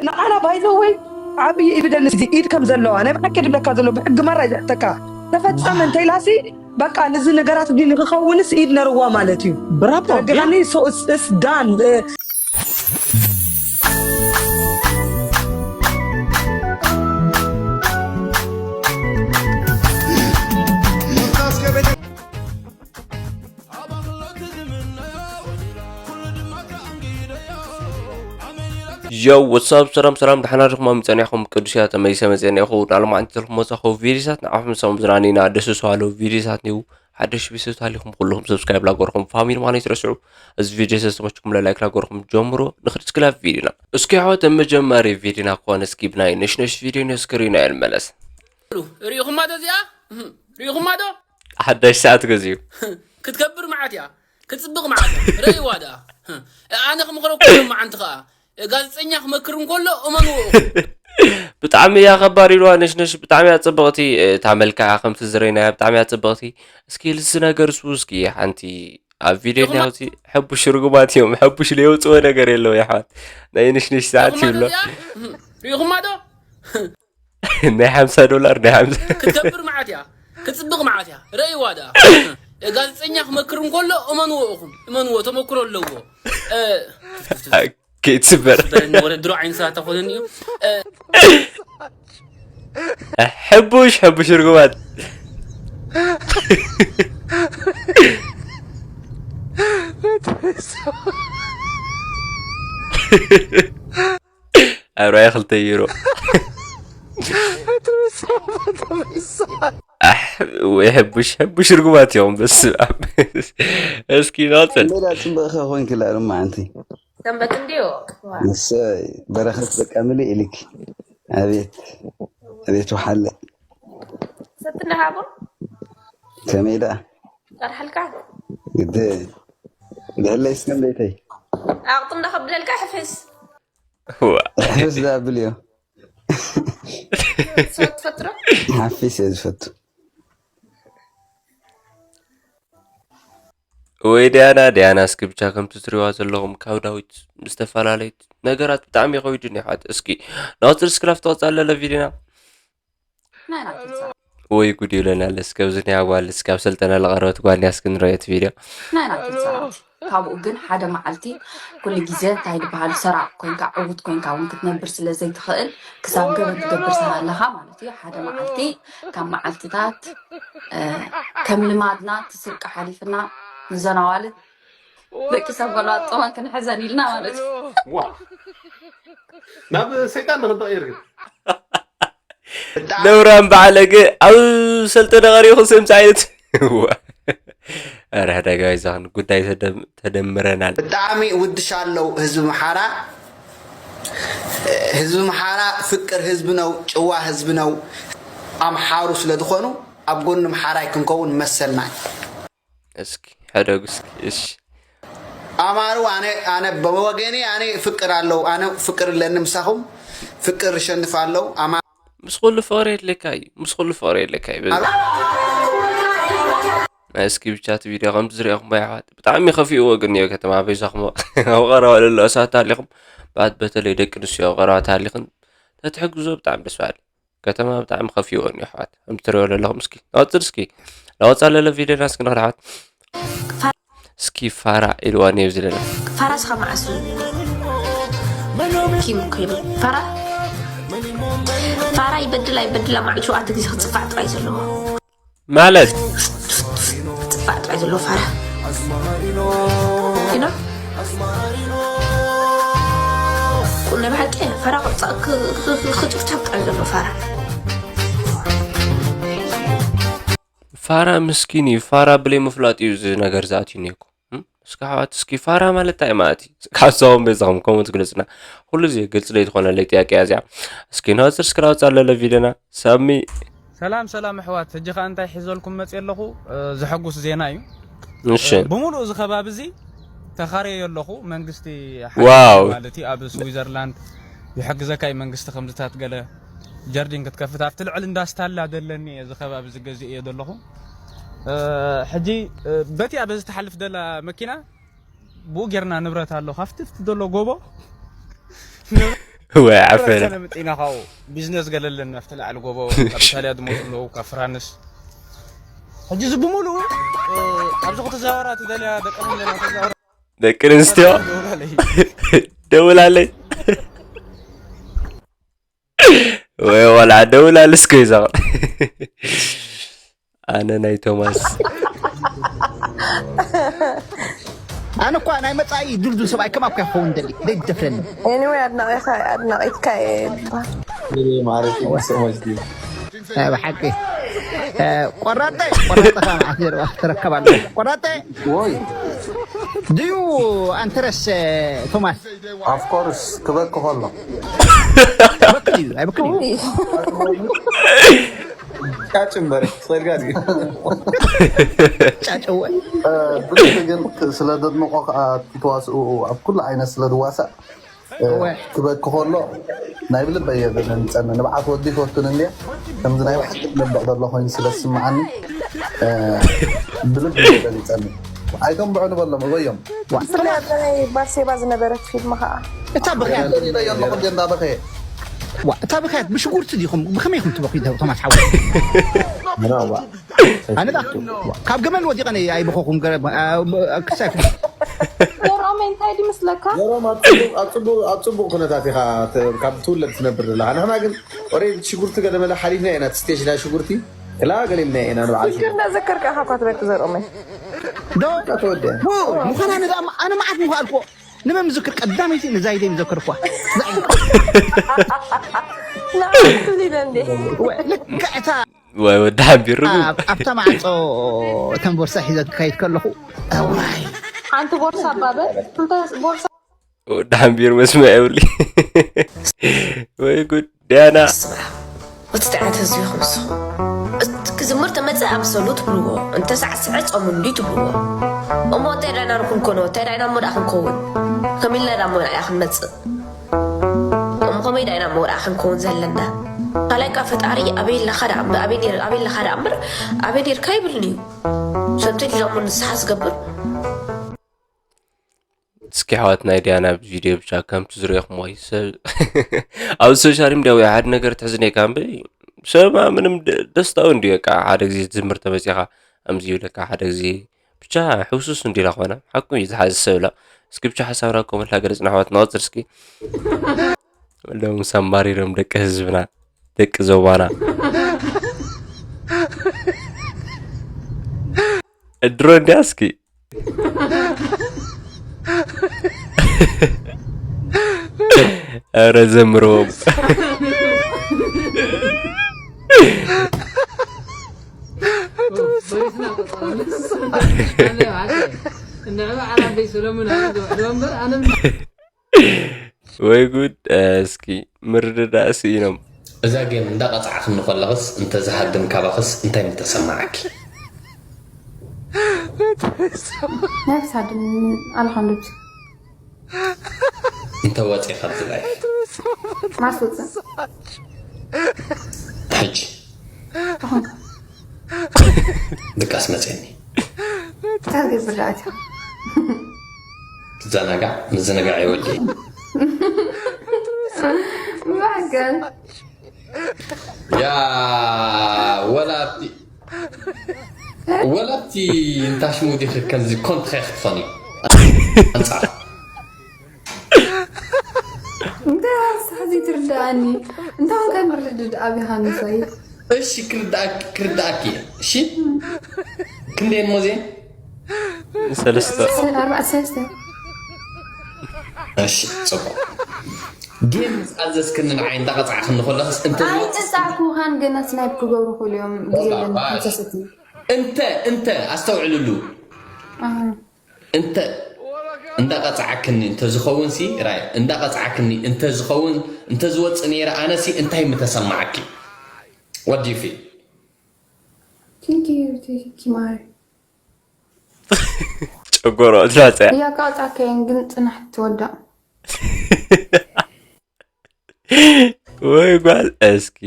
ንዓና ባይዘወይ ዓብዪ ኤቪደንስ እዚ ኢድ ከም ዘለዋ ናይ ብሓቂ ድብለካ ዘሎ ብሕጊ ማራ እዩ ዘሕተካ። ተፈጸመ እንተኢላሲ በቃ ነዚ ነገራት እዚ ንክኸውንስ ኢድ ነርዋ ማለት እዩ። ብራቦ ተረድኣኒ? So it's- it's done. ዮ ወትሳብ ሰላም ሰላም፣ ደሓና ዲኹም? ኣብ ምጸኒዕኹም ቅዱስ እያ ተመሊሰ መጸኒዕኹ። ናሎም ዓንቲ ተልኩም መጻኹ ቪዲዮታት ንዓኹም ንሳኹም ዝናኒና ደስ ዝባሃሉ ቪዲዮታት ኒው። ሓደሽ ቤተሰብ ታሊኹም ኩልኹም ሰብስክራይብ ላገርኹም ፋሚሊ ማለት ይትረስዑ። እዚ ቪዲዮ ተስተመችኩም ለላይክ ላገርኹም ጀምሮ። ንኽድ እስክላብ ቪዲዮና እስኪ ኣሕዋት፣ መጀመሪ ቪዲዮና ክኾነ እስኪ ብናይ ነሽነሽ ቪዲዮ ነስክሪና ይንመለስ። ርኢኹማ ዶ እዚኣ? ርኢኹማ ዶ? ሓዳሽ ሰዓት ገዚኡ ክትከብር መዓት እያ፣ ክትጽብቕ መዓት እያ። ረእይዋ ደኣ። ኣነ ክምኽረኩም ሎም መዓንቲ ኸኣ ጋዜጠኛ ክመክር እንከሎ እመንዎ ኢኹም። ብጣዕሚ እያ ከባድ ኢልዋ ነሽነሽ። ብጣዕሚ እያ ጽብቕቲ እታ መልክዓ ከምቲ ዝረይናያ ብጣዕሚ እያ ጽብቕቲ። እስኪ ልዚ ነገር ሱ እስኪ ሓንቲ ኣብ ቪድዮ እኒያውቲ ሕቡሽ ርጉማት እዮም። ሕቡሽ ለየውፅወ ነገር የለው የሕዋት። ናይ ነሽነሽ ሰዓት ይብሎ ሪኹማ ዶ? ናይ ሓምሳ ዶላር ናይ ሓምሳ ክትከብር መዓት እያ፣ ክትጽብቕ መዓት እያ። ረእይዋ ደኣ። ጋዜጠኛ ክመክር እንከሎ እመንዎ ኢኹም፣ እመንዎ፣ ተመክሮ ኣለዎ። ከይትስበር ወለድሮ ዓይንሳ ተኾነን እዩ። ሕቡሽ ሕቡሽ ርጉማት ኣርባዕየ ክልተ ዩሮ ወይ ሕቡሽ ሕቡሽ ርጉማት እዮም። በስመ ኣብ። እስኪ ናውፅል ሌላ ፅብቕኸ ኮንኪ ላሉ ማዓንቲ ሰንበት እንዲዮ እሰይ በረኸት በቃ ምልእ ኢልኪ። ኣቤት ኣቤት ወሓለ ሰትና ሃቦ ከመይ ደኣ ቀርሐልካ ግደ ድሕለይ እስከም ደይተይ ኣቕጥም ዶ ከብለልካ ሕፍስ ሕፍስ ዳብል እዮ ሰው ትፈጥሮ ሓፊስ እየ ዝፈቱ ወይ ዲያና ዲያና እስኪ ብቻ ከምቲ ትሪዋ ዘለኹም ካብ ዳዊት ዝተፈላለየት ነገራት ብጣዕሚ ይኸብዱ ይሓት። እስኪ ናውፅል ስክራፍ ተወፃ ኣለለ ቪዲዮና ናይ ናትልሳ ወይ ጉድ ይብለናል። እስከ ኣብዚ ናይ ኣጓል እስከ ኣብ ሰልጠና ለቐረበት ጓል ያስክ ንረየት ቪዲዮ ናይ ናትልሳ ካብኡ ግን ሓደ መዓልቲ ኩሉ ግዜ እንታይ ዝበሃል ሰራቕ ኮንካ ዕዉት ኮንካ እውን ክትነብር ስለ ዘይትኽእል ክሳብ ገበን ትገብር ስለ ኣለኻ ማለት እዩ። ሓደ መዓልቲ ካብ መዓልትታት እ፣ ከም ልማድና እቲ ስርቂ ሓሊፍና ንዘን ኣዋልድ ደቂ ሰብ በሎ ኣጠማን ክንሕዘን ኢልና ማለት እዩ። ዋ ናብ ሰይጣን ንኽንተቐይር ግን ነውራም በዓለገ ኣብ ሰልጠነ ቀሪኹ ስምስ ዓይነት ዋ። ኧረ ሕደጋ ይዛኽን ጉዳይ ተደም- ተደምረናል። ብጣዕሚ ውድሻ ኣለው ህዝቢ ምሓራ። ህዝቢ ምሓራ ፍቅር ህዝቢ ነው፣ ጭዋ ህዝቢ ነው። ኣምሓሩ ስለ ዝኾኑ ኣብ ጎኒ ምሓራይ ክንከውን መሰልና እዩ። እስኪ ሕደጉ እስኪ እሺ። ኣማሩ ኣነ ኣነ በወገኔ ኣነ ፍቅር ኣለው ኣነ ፍቅር ኣለኒ ምሳኹም ፍቅር ይሸንፍ ኣለው ኣማ ምስ ኩሉ ፍቕሪ የድልየካ እዩ። ምስ ኩሉ ፍቕሪ የድልየካ እዩ። በዚ ናይ እስኪ ብቻ እቲ ቪድዮ ከምቲ ዝሪኦኹም ኣሕዋት ብጣዕሚ ከፊእዎ ግን እዮ ከተማ በይዛኹም ኣብ ቀረባ ለሎ እሳት ኣሊኹም ባት በተለይ ደቂ ኣንስትዮ ኣብ ቀረባ ተሃሊኽን ተትሕግዞ ብጣዕሚ ደስ በሃሊ። ከተማ ብጣዕሚ ከፊእዎ እዮ ኣሕዋት ከምቲ ትሪኦ ዘለኹም እስኪ ናወፅድ እስኪ ናወፃ ለለ ቪድዮና እስኪ ንኽድ ኣሕዋት እስኪ ፋራ ኢልዋ ነብዚ ለለ ፋራ ስኻ መዓስ ኪም ኮይኑ ፋራ ፋራ ይበድል ኣይበድል ኣብ ማዕድ ሸውዓተ ግዜ ክፅፋዕ ጥራይ ዘለዎ ማለት ክፅፋዕ ጥራይ ዘለዎ ፋራ ኪኖ ቁነ ብሓቂ ፋራ ቅርፃ ክጭፍጨፍ ጥራይ ዘሎ ፋራ ፋራ ምስኪን እዩ። ፋራ ብለይ ምፍላጥ እዩ እዚ ነገር ዝኣትዩኒ እኮ። እም? እስኪ ኣሕዋት እስኪ ፋራ ማለት እንታይ ማለት እዩ? ካብ ሰቦም በዛኹም ከምኡ ትግለፅና። ኩሉ ግዜ ግልፂ ለይትኾነለይ ጥያቄ እያ እዚኣ። እስኪ ናፅር እስኪ ናውፃ ኣለለ ቪድዮና ሳሚ ሰላም ሰላም ኣሕዋት፣ ሕጂ ኸኣ እንታይ ሒዘልኩም መጽየ ኣለኹ? እ፣ ዘሐጉስ ዜና እዩ። እሺ እ፣ ብምሉእ እዚ ከባቢ እዚ ተኻርየዮ ኣለኹ። መንግስቲ ዋው። ማለት እዩ ኣብ ስዊዘርላንድ ይሕግዘካ እዩ መንግስቲ ከምዝታት ገለ ጀርዲን ክትከፍት ኣብቲ ልዕሊ እንዳ ስታላ ዘለኒ እየ እዚ ከባቢ እዚ ገዚእ እየ ዘለኹ። እ፣ ሕጂ እ፣ በቲኣ በዚ ትሓልፍ ደላ መኪና ብኡ ጌርና ንብረት ኣሎ ካብቲ ፍቲ ዘሎ ጎቦ ወይ ዓፈና። ሰነ ምጤና ካብኡ ቢዝነስ ገለለን ኣብቲ ላዕሊ ጎቦ ካብ ኢታልያ ዝመፁ ኣለዉ ካብ ፍራንስ። ሕጂ እዚ ብምሉኡ ኣብዚ ከተዛወራ ትደልያ ደቂ ኣንስትዮ ተዛወራ ደቂ ኣንስትዮ ደውላለይ። ደውላለይ ወይ ወላ ደውላል እስከ ይዛቕ ኣነ ናይ ቶማስ ኣነ እኳ ናይ መፃኢ ድልዱል ሰብኣይ ከማካ ክኸውን ደሊ ዘይደፍረኒ Anyway ኣድናቂኻ ኣድናቂትካ እየ ይበሃል። Really, Mario, thank you so much, dude. ብሓቂ ቆራጠ ቆራጠ ከዓ መዓት ዘረባ ክትረከብ ኣለዎ ቆራጠ Why? ድዩ ኣንተረስ ቶማስ Of course, ክበቅ ከሎ በክል እዩ ኣይበክል እዩ ጫጭ እምበር ሰጋ ድዩ? ጫጨወ ብልክዕ ግን ስለ ዘድንቆ ከዓ ትዋስኡ ኣብ ኩሉ ዓይነት ስለ ዝዋሳእ እወ። ክበቅ ከሎ ናይ ብልበ እየ ዘንጸኒ ንብዓት ወዲ ትወቱን እንድያ ከምዚ ናይ ብሓቂ ትነብቕ ዘሎ ኮይኑ ስለ ዝስምዓኒ ብልብ እየ ዘንጸኒ ኣይቶም ብዑ ንበሎም እበዮም ብፍላይ ኣብዛ ናይ ባርሴባ ዝነበረት ፊልም ከዓ እታ ብኽያት ኣለኹ እንደ እንዳበኸየ ዋ፣ እታ ብኽያት ብሽጉርቲ ዲኹም ብኸመይ ኢኹም ትበኽዩ ቶማስ ሓወይ ምናዋ ኣነ ዳ ካብ ገመል ወዲቐ ነይ ኣይበኸኹም ገረ- አ- ብ- ክሳይ ዘርኦም እንታይ ድመስለካ ዘሮም ኣብ ጽቡቅ ኣብ ጽቡቅ ኣብ ጽቡቅ ኩነታት ኢኻ ት- ካብ ትውለድ ትነብር ዘለኻ ንሕና ግን ወረ ሽጉርቲ ገለ መለ ሓሊፍና ኢና እቲ ስቴጅ ናይ ሽጉርቲ ክላ ገሊምና ኢና ንበዓል ሽግር እንዳዘከርካ ኢኻ እኳ ትበኪ ዘርኦመይ ዶ ተወደ ቡ- ምዃና ኣነ ደኣ- ኣነ መዓት ምዃልኮ ንመን ምዝክር ቀዳመይቲ ንዛይደይ ምዘከርኳ ንዓትብል ኢለ እንዴ ልክዕታ ወይ ወዲ ሓቢሩ ኣብ- ኣብታ ማዕፆ እተን ቦርሳ ሒዘ ክካይድ ከለኹ እዋይ ሓንቲ ቦርሳ ኣባበል ክልተ ቦርሳ ወዲ ሓቢሩ መስመዕ የብሊ ወይ ጉድ ዲያና ስማዕ እቲ ትዕት ህዝቢ ክምስኹ ክዝምር ተመፀ ኣምሰሉ ትብልዎ እንተሳዕስዐ ፆሙ እንዲ ትብልዎ እሞ እንታይ ዳይና ንክንኮኖ እንታይ ዳይና እሞ ደኣ ክንከውን ከመይ ኢልና ዳ እሞ ንዓያ ክንመፅእ እሞ ከመይ ዳይና እሞ ደኣ ክንከውን ዘለና ካልኣይ ካ ፈጣሪ ኣበይ ኣለኻ ደኣ እምበር ኣበይ ነይር- ኣበይ ኣለኻ ደኣ እምበር ኣበይ ነይርካ ይብልኒ እዩ ሰብቲ ዲዛ እሞ ንስሓ ዝገብር እስኪ ኣሕዋት ናይ ዲያና ቪድዮ ብቻ ከምቲ ዝሪኦኹም ወይ ሰብ ኣብ ሶሻል ሚድያ ወይ ሓደ ነገር ትሕዝነካ እምበይ ሰማ ምንም ደ- ደስታዊ እንዲ በቃ ሓደ ግዜ ትዝምር ተመፂኻ ኣምዚ ይብለካ ሓደ ግዜ ብቻ ሕውሱስ እንዲላ ኮነ ሓኩም እዩ ዝሓዚ ሰብ ላ እስኪ ብቻ ሓሳብና ኮመንት ላገለፅና ኣሕዋት ንቐፅል እስኪ ሎም ሳምባሪሮም ደቂ ህዝብና ደቂ ዞባና እድሮ እንዲያ እስኪ ኧረ ዘምርዎም ንዕኡ ዓራበይ ሰሎሙን ኣነ ዘውዕልዎ እምበር ኣነ ወይ ጉድ እስኪ ምርድዳእ ስኢኖም እዛ ጌም እንዳቐፃዕኽኒ ከለኽስ እንተዝሃድም ካባኽስ እንታይ ምተሰማዓኪ ነብሳ ድን ኣልሓምዱሊላህ እንተወፂ ካብዚ ላይፍ ማስወፅእ ሕጂ ድቃስ መፅኒ እንታይ ዝገብር ደኣ እትኻ ትዘናጋዕ ምዝንጋዕ የወዲ ማዕገን ያ ወላ ኣብቲ ወላ ኣብቲ እንታሽሙ ዲኺ ከምዚ ኮንትኻ ክትኾኒ ኣንፃር እንታይ ሓሳብ ዘይትርድኣኒ እንታይ ከም ርድድ ኣብ ይሃንሰይ እሺ ክርዳእኪ ክርዳእኪ እሺ ክንደይ ሞዜ ሰለስተ ኣርባዕተ ሰለስተ እሺ ጽቡቅ ጌም ዝኣዘዝክኒ ንዓይ እንዳቐፃዕክኒ ከለኽስ እንተ ኣይተጻዕኩኻን ገና ስናይፕ ክገብሩ ክእሉ እዮም ግዜ ኣለና ሓምሳ ሰቲ እንተ እንተ ኣስተውዕልሉ እንተ እንዳቐፃዓክኒ እንተዝኸውን ሲ ራይ እንዳቐፃዓክኒ እንተዝኸውን እንተዝወፅእ ነይረ ኣነሲ እንታይ ምተሰማዓኪ What do you feel? Thank you, thank you, Mari. ጨጎሮ ትላፀያ እያ ቃውጣ ከየን ግን ጽናሕ ትወዳእ ወይ ጓል እስኪ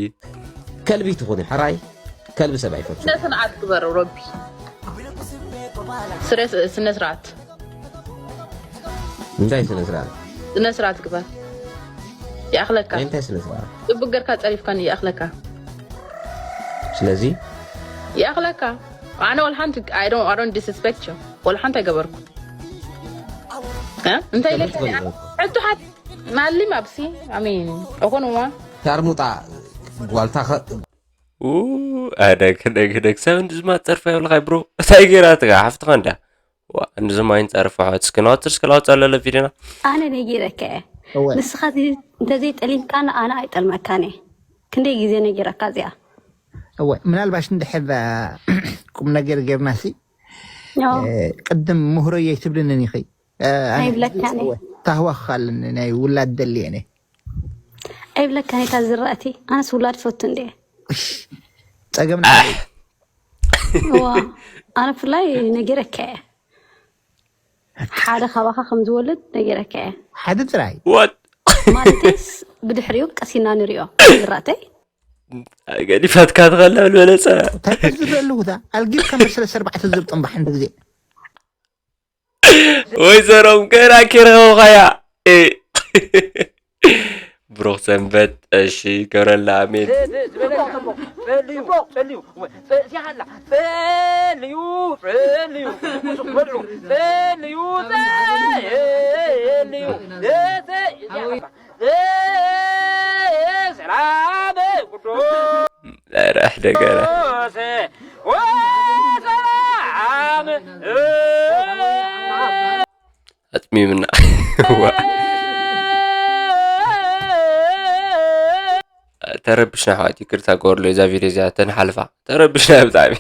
ከልቢ ትኹን ሕራይ ከልቢ ሰብ ኣይፈቱ ስነ ስርዓት ግበር ሮቢ ስነ ስርዓት እንታይ ስነ ስርዓት ስነ ስርዓት ግበር ይኣኽለካ። እንታይ ስለ ዝበሃል ጽቡቅ ገርካ ጸሪፍካኒ ይኣኽለካ። ስለዚ ይኣኽለካ። ኣነ ወላ ሓንቲ I don't I don't disrespect you ወላ ሓንቲ ኣይገበርኩ። እ? እንታይ ኢለካ ሕቱሓት ማሊ ማብሲ ኣሚን እኹንዋ ሻርሙጣ ጓልታ ኣደግ ደግ ደግ ሰብ እንድዝማ ጸርፋ ይብልካ ብሮ እንታይ ገይራትካ ሓፍትኻ እንዳ ዋ እንድዝማ ይንጸርፋ ሖት እስኪ ናወትር እስኪ ላውጻ ለለ ቪድዮና ኣነ ነጊረካ እየ እወ ንስኻ እዚ እንተዘይጠሊምካን ኣነ ኣይጠልመካን እየ ክንደይ ግዜ ነጊረካ እዚኣ እወ ምናልባሽ እንድሕር ቁም ነገር ጌርና ሲ ያው ቅድም ምህሮየይ ትብልንን ኢኺ ኣይብለካን እየ ታህዋኽ ኣለኒ ናይ ውላድ ደልየን እየ ኣይብለካን እየ እታ ዝራእቲ ኣነስ ውላድ ፈቱ እንደ ጸገም ዋ ኣነ ብፍላይ ነጊረካ እየ ሓደ ካባኻ ከም ዝወልድ ነጊረካ እየ ሓደ ጥራይ what ማለትስ ብድሕሪኡ ቀሲና ንሪኦ ዝራእተይ ገዲፋትካ ትኸላ ብልበለፀ እንታይ ዝብል ኣለኹ ታ ኣልጊብካ መሰለ ሰርባዕተ ዝብል ጥንባሕ ሓንቲ ግዜ ወይዘሮም ገና ኪረኸብኻያ ብሩኽ ሰንበት እሺ ገብረላ ኣሜን ሰላም ራሕ ደገና ኣጥሚምና ተረብሽና ኣሕዋት ይቅርታ ክገብርሉ እዛ ቪድዮ እዚኣ ተንሓልፋ ተረብሽና ብጣዕሚ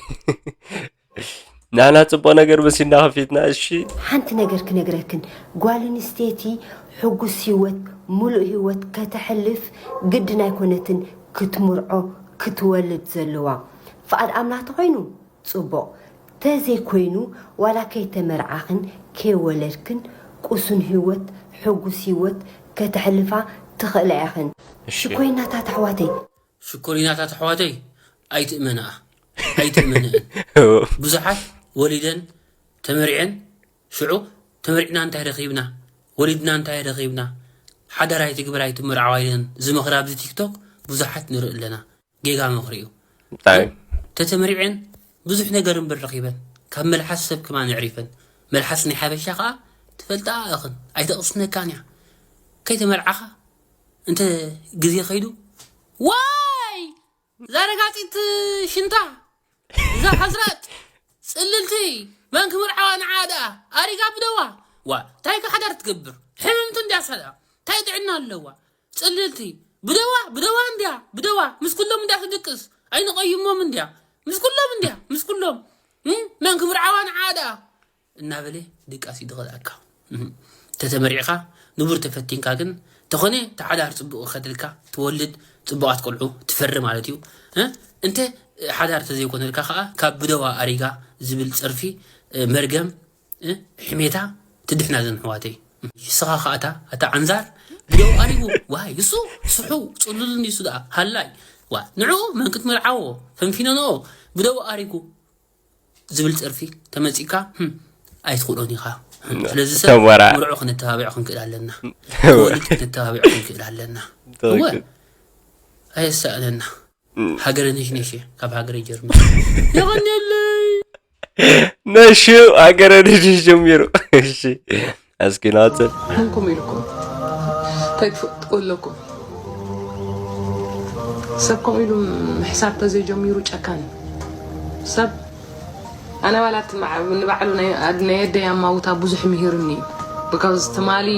ንሕና ፅቡቅ ነገር መሲና ከፊትና እሺ ሓንቲ ነገር ክነግረክን ጓል ኣንስተይቲ ሕጉስ ህይወት ሙሉእ ህይወት ከተሕልፍ ግድን ኣይኮነትን ክትምርዖ ክትወልድ ዘለዋ ፍቓድ ኣምላኽ ተኾይኑ ጽቡቕ ተዘይኮይኑ ዋላ ከይተመርዓኽን ከይወለድክን ቁሱን ህይወት ሕጉስ ህይወት ከተሕልፋ ትኽእላ ኢኽን ሽኮይናታት ኣሕዋተይ ሽኮሪናታት ኣሕዋተይ ኣይትእመንኣ ኣይትእመንእን ብዙሓት ወሊደን ተመሪዐን ሽዑ ተመሪዕና እንታይ ረኺብና ወሊድና እንታይ ረኺብና ሓዳር ኣይትግበር ኣይትምርዓዋ ኢለን ዝመኽራ ኣብዚ ቲክቶክ ብዙሓት ንርኢ ኣለና ጌጋ ምኽሪ እዩ። ብጣዕሚ ተተመሪዐን ብዙሕ ነገር እምበር ረኺበን ካብ መልሓስ ሰብ ክማን የዕሪፈን መልሓስ ናይ ሓበሻ ከዓ ትፈልጣ እኽን ኣይተቕስነካን እያ ከይተመርዓኻ እንተ ግዜ ኸይዱ ዋይ ዛረጋፂት ሽንታ እዛ ሓስራት ፅልልቲ መን ክምርዓዋ ንዓ ደኣ ኣሪጋ ብደዋ ዋ እንታይ ከሓዳር ትገብር ሕምምቲ እንድያ ሳላ እንታይ ጥዕና ኣለዋ ፅልልቲ ብደዋ ብደዋ እንድያ ብደዋ ምስ ኩሎም እንድያ ትድቅስ ኣይንቐይሞም እንድያ ምስ ኩሎም እንድያ ምስ ኩሎም እም? መን ክምርዓዋ ንዓ ደኣ እናበለ ድቃስ ይድኸልኣካ እም። ተተመሪዕኻ ንቡር ተፈቲንካ ግን ተኾነ ተሓዳር ፅቡቕ ከድልካ ትወልድ ፅቡቓት ቆልዑ ትፈሪ ማለት እዩ እ? እንተ ሓዳር ተዘይኮነልካ ከዓ ካብ ብደዋ ኣሪጋ ዝብል ፀርፊ እ፣ መርገም እ፣ ሕሜታ ትድሕና ዘን ኣሕዋተይ ንስኻ ከዓ እታ እታ ዓንዛር ብደው ኣሪጉ ዋይ እሱ ስሑ ፅሉል እንዲሱ ደኣ ሃላይ ዋ ንዕኡ መን ክትምርዓዎ ፈንፊነንኦ ብደው ኣሪጉ ዝብል ፀርፊ ተመፂካ ህም፣ ኣይትኽእሎን ኢኻ ስለዚ ሰብ ተወራ። ምርዖ ክነተባብዖ ክንክእል ኣለና ክወልድ ክነተባብዖ ክንክእል ኣለና እወ ኣየሳእነና ሃገረ ነሽነሽ እየ ካብ ሃገረ ጀርመን የቐንየለይ ነሹ ሃገረ ነሽነሽ ጀሚሩ እሺ እስኪ ናፅል መን ከምኡ ኢልኩም እንታይ ትፈልጡ ኣለኩም ሰብ ከምኡ ኢሉ ምሕሳብ ተዘይጀሚሩ ጨካን እዩ ሰብ ኣነ ዋላ እቲ መዓ- ንባዕሉ ናይ ኣድ- ናይ ኣደይ ኣማውታ ብዙሕ ምሂሩኒ እዩ because ትማሊ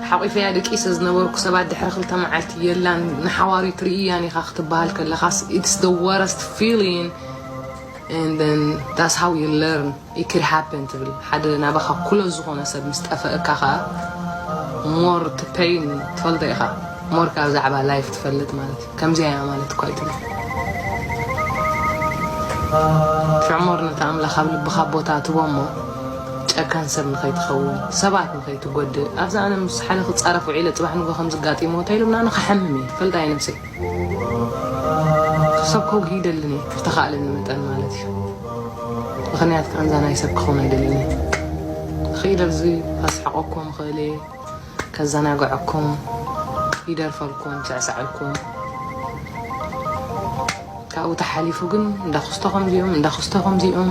ሓቂፈያ ደቂሰ ዝነበርኩ ሰባት ድሕሪ ክልተ መዓልቲ የላን ንሓዋሩ ትርእያን ኢኻ ክትበሃል ከለኻስ it's the worst feeling and then that's how you learn it could happen ትብል ሓደ ናባኻ ኩሎ ዝኾነ ሰብ ምስ ጠፈእካ ኸዓ more to pain ትፈልጦ ኢኻ more ካብ ዛዕባ life ትፈልጥ ማለት እዩ ከምዚያ እያ ማለት እኳ ኣይትብል ሽዕ more ነቲ ኣምላኽ ኣብ ልብኻ ቦታ ትቦ እሞ ጨካን ሰብ ንኸይትኸውን ሰባት ንኸይትጎድእ ኣብዛ ኣነ ምስ ሓደ ክጻረፍ ውዒለ ጽባሕ ንጎ ከም ዝጋጢሞ እንታይ ኢሉምና ንኸሓምም እየ ፈልጣ እየ ነብሰይ ሰብ ከውግህ ይደልን እየ ብተኻእለኒ መጠን ማለት እዩ ምኽንያት ከኣንዛ ናይ ሰብ ክኸውን ኣይደልን እየ ክኢለ ኣብዚ ኣስሕቐኩም ኽእል እየ ከዘናግዐኩም ይደርፈልኩም፣ ይስዕስዐልኩም። ካብኡ ተሓሊፉ ግን እንዳ ክስቶ ከምዚኦም፣ እንዳ ክስቶ ከምዚኦም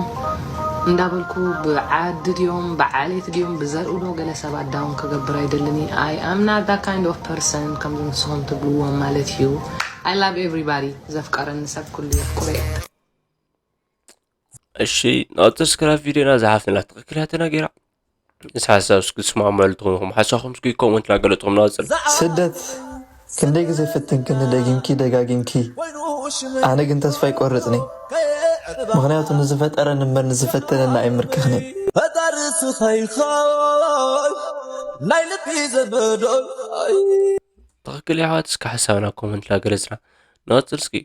እንዳበልኩ ብዓዲ ድዮም ብዓሌት ድዮም ብዘርኡ ዶ ገለ ሰባት ዳውን ክገብር ኣይደልን። I am not that kind of person ከምዚ ንስኹም ትብልዎም ማለት እዩ። I love everybody፣ ዘፍቀረኒ ሰብ ኩሉ የፍቅሮ እየ። እሺ፣ ንቐጽል እስከ ናብ ቪድዮና። ዝሓፍትና ትኽክል እያ ተናጊራ። እዚ ሓሳብ እስኪ ትስማዕምዑሉ ትኾንኩም ሓሳብኩም እስኪ ኮመንት እናገለጽኩም ንቐጽል። ስደት ክንደይ ግዜ ፈትንክኒ ደጊምኪ ደጋጊምኪ፣ ኣነ ግን ተስፋ ኣይቆርጽን እየ። ምኽንያቱ ንዝፈጠረን እምበር ንዝፈተነና ኣይምርክኽን እየ። ፈጣሪ ስኻ ይኾን ናይ ልቢ ዘመዶ። ትኽክል እያ ኣሕዋት፣ እስኪ ሓሳብና ኮመንት እናገለጽና ንቐጽል እስኪ።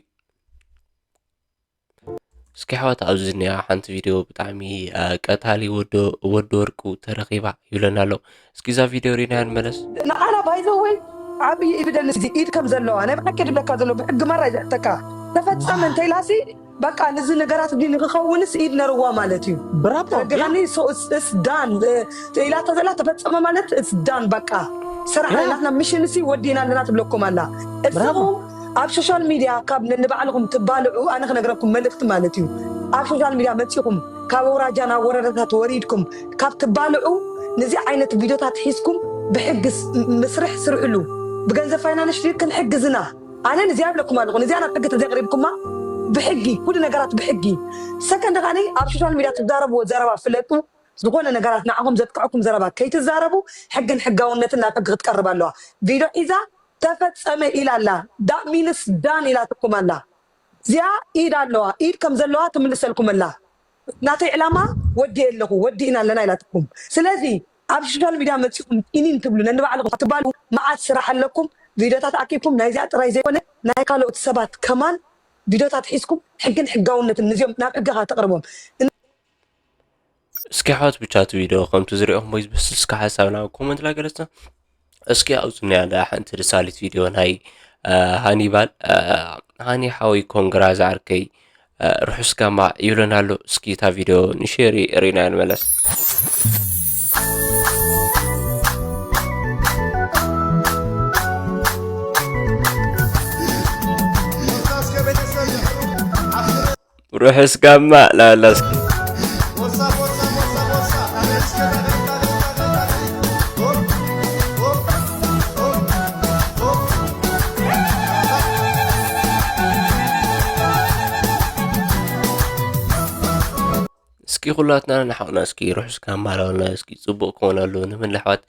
እስኪ ኣሕዋት ኣብዚ እኒኣ ሓንቲ ቪድዮ ብጣዕሚ፣ አ፣ ቀታሊ ወዲ፣ ወዲ ወርቁ ተረኺባ ይብለና ኣሎ። እስኪ እዛ ቪድዮ ሪናያ ንመለስ። ንዓና ባይዘወይ ዓብዪ ኤቪደንስ እዚ ኢድ ከም ዘለዋ ናይ ብሓቂ ድብለካ ዘሎ ብሕጊ ማራ እዩ ዘሕተካ። ተፈጸመ እንተኢላሲ በቃ ነዚ ነገራት እዚ ንክኸውንስ ኢድ ነርዋ ማለት እዩ። ብራቮ። ተረዲኻኒ? So it's- it's done። እ፣ ኢላቶ ዘላ ተፈጸመ ማለት it's done በቃ። ስራሕ ያ። ናትና ሚሽን ሲ ወዲና ኣለና ትብለኩም ኣላ። እዚኹም ብራቮ። ኣብ ሶሻል ሚድያ ካብ ንባዕልኹም ትባልዑ ኣነ ክነግረኩም መልእኽቲ ማለት እዩ። ኣብ ሶሻል ሚድያ መጺኹም ካብ ኣውራጃ ናብ ወረዳታት ወሪድኩም ካብ ትባልዑ ነዚ ዓይነት ቪድዮታት ሒዝኩም ብሕጊ ስ- ምስርሕ ስርሕሉ። ብገንዘብ ፋይናንስ ክንሕግዝና ኣነ ንዚኣ ይብለኩም ኣለኹ። ንዚኣ ናብ ሕጊ ተዘይቕሪብኩማ ብሕጊ ኩሉ ነገራት ብሕጊ። ሰከንድ ኻኒ ኣብ ሶሻል ሚድያ ትዛረብዎ ዘረባ ፍለጡ። ዝኾነ ነገራት ንዓኹም ዘጥቅዐኩም ዘረባ ከይትዛረቡ ሕግን ሕጋውነትን ናብ ሕጊ ክትቀርብ ኣለዋ። ቪድዮ ሒዛ ተፈጸመ ኢላ ኣላ። ዳት ሚንስ ዳን ኢላትኩም ኣላ። እዚኣ ኢድ ኣለዋ። ኢድ ከም ዘለዋ ትምልሰልኩም ኣላ። ናተይ ዕላማ ወዲኤ ኣለኹ፣ ወዲእና ኣለና ኢላትኩም። ስለዚ ኣብ ሶሻል ሚድያ መጺኹም ኢኒን ትብሉ ነንባዕልኹም ትባሉ መዓት ስራሕ ኣለኩም። ቪድዮታት ኣኪብኩም ናይዚኣ ጥራይ ዘይኮነ ናይ ካልኦት ሰባት ከማን ቪድዮታት ሒዝኩም ሕግን ሕጋውነትን ንዚኦም ናብ ሕግኻ ተቕርቦም። እስኪ ኣሕዋት ብቻ እቲ ቪድዮ ከምቲ ዝሪኦኹም ወይ ዝበስል እስከ ሓሳብና ኮመንት ላገለጽና። እስኪ ኣብዚ እኒኣ ደኣ ሓንቲ ደሳሊት ቪድዮ ናይ፣ አ፣ ሃኒባል፣ አ፣ ሃኒ ሓወይ ኮንግራ ዝዓርከይ፣ አ፣ ርሑስ ጋማ ይብለና ኣሎ። እስኪ እታ ቪድዮ ንሼር ርኢና ንመለስ። ርሑስ ጋማ ላላ እስኪ። እስኪ ኩላትና ንሓውና እስኪ ርሑስ ጋማ ላላ እስኪ ጽቡቕ ክኾነሉ ንመላ ኣሕዋት።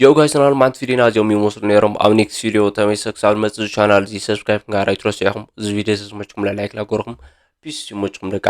ዮ ጋይስ፣ ናሎም ማንት ቪዲዮና እዚኦም ይመስሉ ነይሮም። ኣብ ኔክስት ቪዲዮ ተመልሰ ክሳብ ንመጽእ ቻናል እዚ ሰብስክራይብ ክንጋራ ኣይትረስዑ ኢኹም። እዚ ቪዲዮ ተዝመችኩም ላይክ ላገርኩም። ፒስ ይመችኩም ደቂ